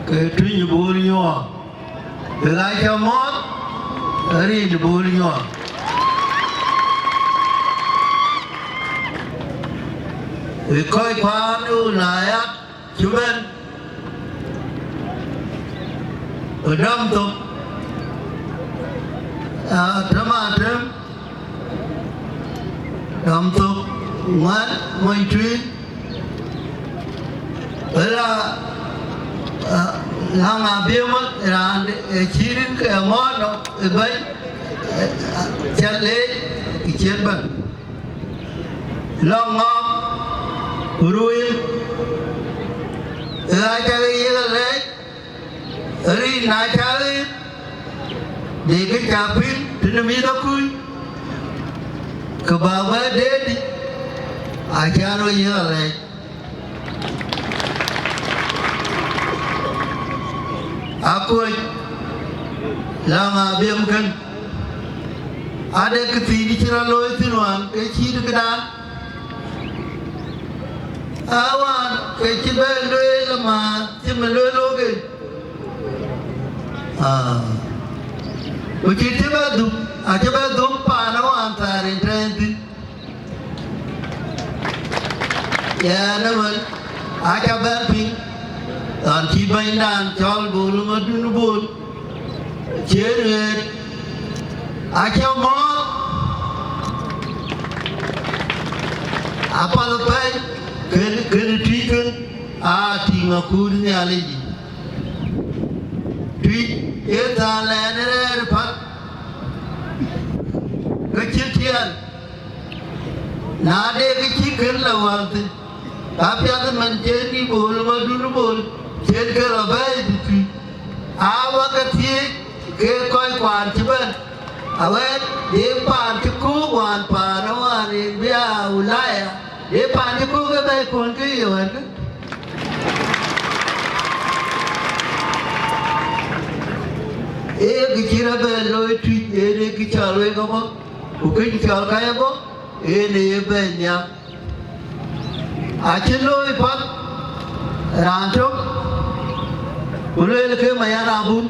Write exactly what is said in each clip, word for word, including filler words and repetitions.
Ë tuny Bol Nyuɔɔn, ë ɣa cä mɔ̈ɔ̈th, ë rin Bol Nyuɔɔn. Ë kɔc kuaan ë Ulaya cï bɛ̈n, ë dɔm thok, aa, tëm atëm, dɔm thok, ŋuan, mony tuic, ëla, aa, läŋ abiëmä, raan ë cï rin ke mɔ̈ɔ̈r nɔm ë bɛ̈ny, ë, aa, cä leec ë ciën bɛ̈n. Lɔ̈ŋ ŋɔ̈ɔ̈k, ku ruëëny, ë ɣa cä ke yiëk alɛɛc, rin na cä ɣet, de kë cä piŋ tënë mïthëkun, kë bä bä deet, acä rɔt yiëk alɛɛc. Akoc, läŋ abiëm kën, ade këthiin cï rɔt looi thïn wään ke cït këdan. Awään ke cï bɛ lueel, ma cï mi lueel wok en. Aa, ku cït cï bɛ dhuk, acï bɛ dhuk paan awään thäär en tɛ̈ɛ̈n thïn. Yɛn ëmën, acä bɛ̈n piŋ, lɔn cï bɛ̈nydan cɔl Bol Madun Bol, cï ɣet, acä mɔ̈ɔ̈th, apath apɛi, kën, kën tïc kën, aa tïŋ akuut Nhialic yic. Tïc ë thaal ɛn rɛɛr path, ke cïn tiɛɛl. Na de kë cï kën lɔ wäl thïn, ka piath ëmën cen nï Bol Madun Bol, cen kë lɔ bɛ̈ɛ̈i tëtui. Aa wä ke thiëëc ke kɔc kuan cï bɛ̈n, awɛ̈ɛ̈t, de paan cï köök wään paan ë wään en bï aa Ulaya, de paan cï köök ë bɛ̈ɛ̈i kɔn ke ye wɛ̈ɛ̈tkë. Ee kë cï rɔt bɛ looi Twic, en ee kë cɔl wek abɔ̈, ku kë cɔl ka ye bɔ̈, en ee ye bɛ̈ɛ̈i nhial. Acï looi path raan tök, ku lueel ke Mayen Abun,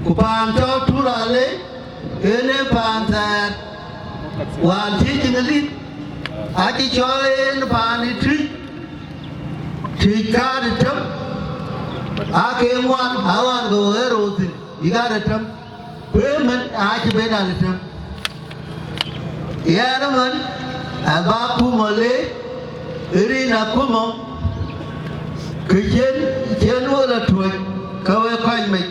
ku paan cɔl Turalei, en ee paan thɛɛr, wään cï Jiŋlïth, acï cɔl en paan ë Twic, Twic kaar ë tëm, aa ke ŋuan, awään ke wek ë röör thïn, bï kaar ë tëm. Ku ëmën aacï ben alë tëm. Yɛn ëmën, aba akuma leec, rin akuma, kë cïn, cïn wok lɔ tuɔ̈c, ke wek kɔc mec.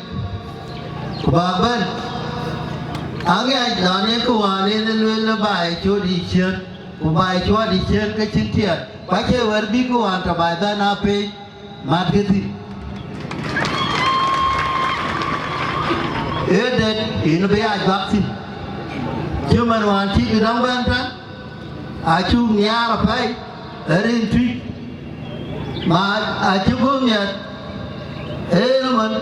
Ku ba bɛ̈n, aŋiɛc lɔn ee kë wään en ë lueel ë baai cööt yï ciëën, ku baai cuɔt yï ciëën ke cïn tiɛɛl. Ku acie wɛ̈t bï kë wään tɔ baai bɛ̈n aa peec. Matkï thïn. Ee dɛ̈t yen bï aa juak thïn. Cïmën wään cï këdäŋ bɛ̈n tɛ̈n, acuk nhiaar apɛi, ë rin Twic. Ma acï guöp miɛt, ee yen ëmën,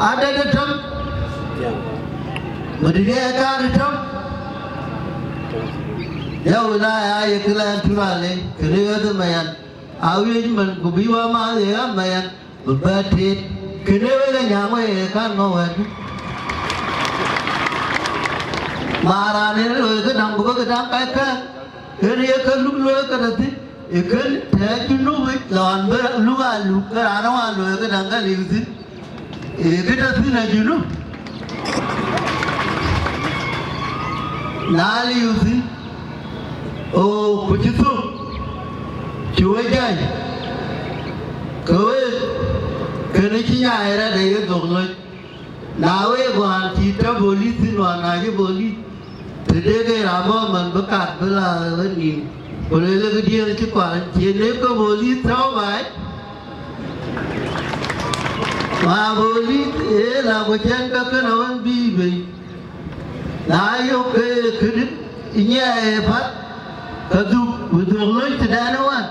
adɛ̈t ë tëm, madït ë kaar ë tëm, ya Wilaya aye kë lɛn Turalei, kënë ɣöth ë Mayen. Awiëc man ku bï wä maath ye ɣäth Mayen, bï bɛ tit. Kënë wek ë nyääŋ wek ye kän ŋö wɛ̈ɛ̈tkë? Ma raan en looi këdäŋ ku bï këdäŋ kac kɛ̈ɛ̈k, en ye kë luk looi këde thïn, ë kën tɛ̈ɛ̈c Junubic lɔn bï luk aa luk, ke raan ë wään looi këdäŋ ke liu thïn. Ee, kë tɔ̈ thïn ë Junub, na liu thïn, o, ku cï thök, cï we jäi, ke wek, kënë cï nyaai rɛ̈t ë ye dhok lɔc. Na wek wään cï tɔ̈ bolith thïn, wään na cï bolith, të dek ee raan bɔ̈ man bï kat bï la ë nïïm, ku lueel ë këdiën cï kuany, cïn ee ke bolith tɔ̈u baai. Ma bolith ee la ku cɛn ka kën awën bï bei. Na yök ke këdï nyiɛɛi ë path, ke dhuk, bï dhuk lony tëdɛn ë wään.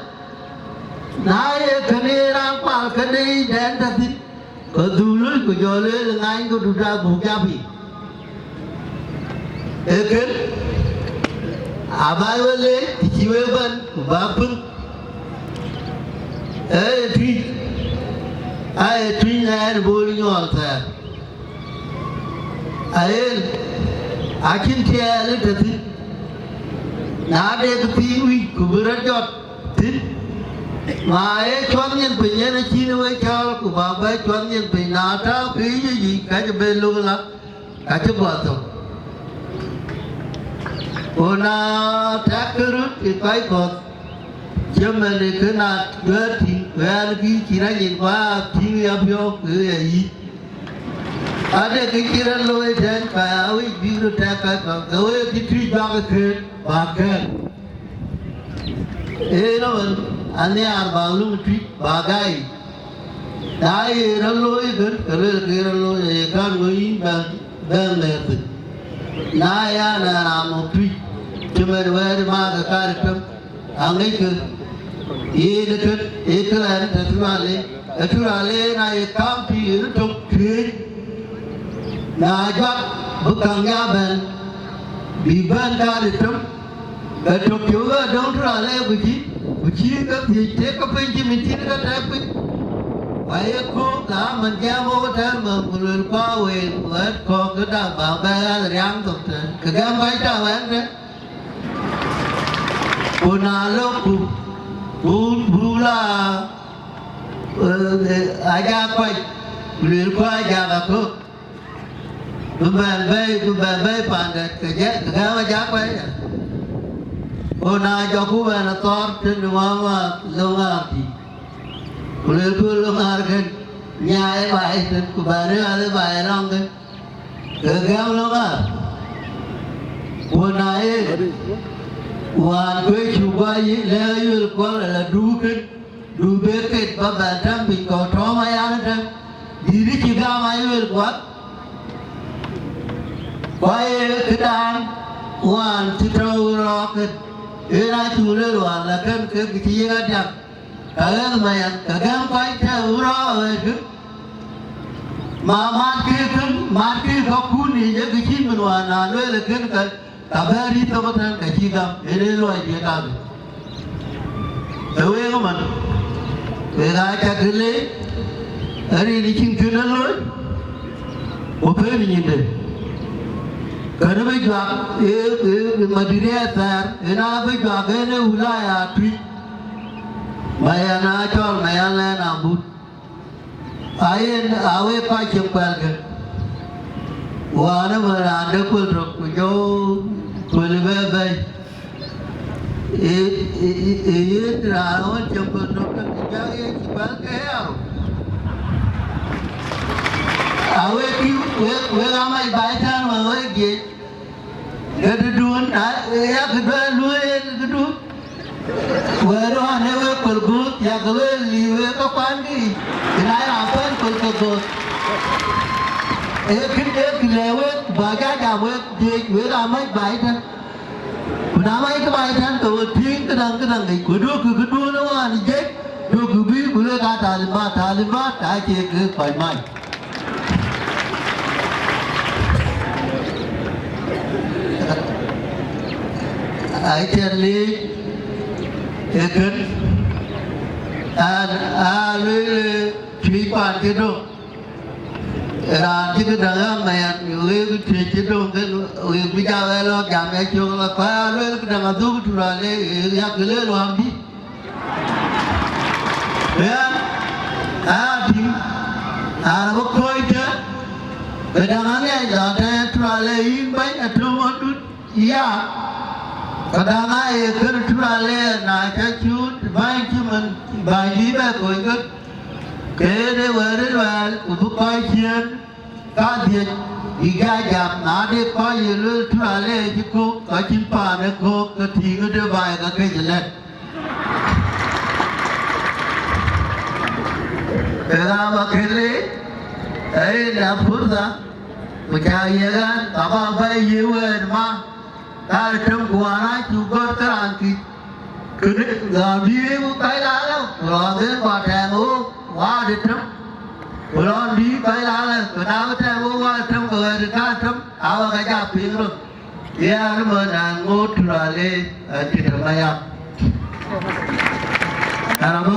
Na ye kënë ye raan kual këde yic dɛn tɔ̈ thïn, ke dhuk lony ku jɔ lueel ŋany ke duda buk jap yic. Ee kën, abaai we leec, të cï wek bɛ̈n, ku bä piŋ. Ee, Tuic, aye tuic na yen bol nyuɔɔl thɛɛr. Ayen, acïn tiɛɛl ë tɔ̈ thïn. Na de kë thiin wïc, ku bï rɔt jɔt thïn. Ma ye cuɔth nyin piny, yen acïn we cɔɔl, ku ba bɛ cuɔth nyin piny. Na tääu ke yic yic, ka cï ben luk la, ka cï guɔ thök. Ku na tɛ̈kkë röt ë kɔc kɔ̈th, cïmën ë kë na duɛ̈ɛ̈r tïŋ, ku ɛn kï cïn anyin, ku aa tïŋ ya piɔ̈u, ku ya yic. Ade kë cï rɔt looi tɛ̈n, ka ya wïc bïk röt tɛ̈k kɔc kɔ̈th, ke wek cï Tuic juak ë kën, bäk kɛ̈ɛ̈r. Ee, ëmën, anhiaar bäk löŋ Tuic, bäk gäi. Na ye rɔt looi ëbën, ke luel ke ye rɔt looi, aye kän ŋö yïn bɛ̈n, bɛ̈n lɛɛr thïn. Na ya na raan mɔ̈k Tuic, cïmën wɛ̈ɛ̈t ë maath ë kaar ë tëm, aŋickë, yen ë kën, ee kë rɛ̈ɛ̈r tëtui raan le, ë tui raan le na ye kaam tïï yen ë tök tueec, na juak bï käŋ ya bɛ̈n, bï bɛ̈n kaar ë tëm, ke tök cï bï bɛ döŋ tui raan le ku cï, ku cï ke thiëc tek ke piny cï min cïn ke tɛ̈k piny. Ku aye köök, na man jam wok ëtɛ̈ɛ̈n mɛ̈th, ku luel kuaa wël, wɛ̈ɛ̈t kɔ̈k këda bä bɛ ɣäth riaŋ thok tɛ̈n, ke gɛm kɔc tɔ̈ wɛ̈ɛ̈r tɛ̈n. Ku na lok ku, ku, ku la, eh, eh, ajak kɔc, ku luel kuaa ajak aköök. Bï bɛ̈n bɛ̈ɛ̈i, bï bɛ̈n bɛ̈ɛ̈i paandɛ̈t, ke jɛ, ke gäm ajak bɛ̈ɛ̈i ya. Ku na jɔku bɛ̈n athɔ̈r tënë wämääth löŋ ɣaar dït, ku luelku löŋ ɣaar kën, nyaai baai tën, ku bɛ̈n riɛl ë baai rɔŋ kën, ke gäm löŋ ɣaar. Ku na ye, wään kuec cuk guɔ yï lɛ̈k ayuel kuɔl ala duk kën, du be ket ba bɛ̈n tɛ̈m piny kɔ̈u tɔ̈u mayan ëtɛ̈n, dït cï gam ayuel kuat. Ku aye këdan wään cï tɔ̈u rɔɔk kën, yen acuk luel wään la kën kek cï yek adiäk, ka ɣɛ̈th mayan, ka gɛ̈m kɔc tɛ̈ɛ̈u rɔɔk ɣëëtkë. Ma matkï kën, matkï kɔ̈kkun yiic, ee kë cït min wään na lueel ë kën ka, ka bɛ̈ɛ̈r yï thok ëtɛ̈n, ka cï gam, yen ee luɔi diëëk kakë. Ee wek ëmën, wek aa cak kë leec, rin cïn kën ë looi, ku pën nyinde. Kënë bï juak, ee, ee, ee, madït ë thɛɛr, yen aa bï juak, yen ee Ulaya Tuic, ma yɛn aa cɔl, ma yɛn lɛ̈ɛ̈n abut. Ayen, awek kɔc cï kuɛlkë. Wään ëmën raan de kuël tök, ku jɔ kuël bɛ bɛ̈i. Ee, ee, ee, ee, yen raan ɣɔn cï kuël tök, ke cï jɔ ye cï kuɛlkë ya rou. Awek kï, wek, wek amac baai tɛ̈n wek wek jiëc. Ke tëdun, a, ya këduɛ̈n luöi en këdu. Wɛ̈ɛ̈r ɣɔn ee wek kuël guöth, ya ke wek liu wek ke kuan kë yic, yen aa ya kuɛn kuël ke guöth. Ee kën ee kë lɛ̈k wek, bä ja jam wek jiëc, wek aa mac baai tɛ̈n. Ku na mac kë baai tɛ̈n, ke we tïŋ këdäŋ këdäŋ yic, ku duökï këduön ë wään jiëc, duökï bï, ku lek aa talimat, talimat, acie kek kɔc mac. Ai cɛn leec ë kën, an, aa lueel, Tuic kuan cï döŋ, raan cï këdäŋ ɣäth mayan, wek Tuic cï döŋ kën, wek bï ja wɛl lɔ jam ya cök la, ku aa lueel këdäŋ adhuk Turalei, yak lueel wäŋ dït. Ɣɛn aa tïŋ, raan abï kɔ̈ɔ̈c tɛ̈n, këdäŋ aŋiɛc lɔ tɛ̈n Turalei yïn bɛ̈ny Atöŋ Adut ya. Këdäŋ aa ye kën Turalei na ca cut bäny cïmën bäny bï bɛ kony kë. Ke yen ee wɛ̈ɛ̈r ë luɛɛl, ku bï kɔc ciëën kadhiëc, bïk ja jam, na de kɔc ye lueel Turalei cï köök, ka cïn paan ë köök, ke tïŋ ë de baai ka kec lɛ̈t. Ke ɣa ba kën le, ee na purtha, ku ca ye ɣɛn, ka ba bɛ̈ɛ̈i yï wëët ma, ka tëm ku wään aa cuk gɔ̈t ke raan kït. Kënë, lɔn bï kɔc la lɔ, ku lɔn dhil kua tɛɛm ɣook, waat ë tëm. Ku lɔn bï kɔc la lɔ, ku na bï tɛɛm ɣook waat ë tëm, ke wɛ̈ɛ̈t ka tëm, aa wek ka ja piŋ röt. Yen ëmën an ŋoot Turalei, an cï tëm aya. An abï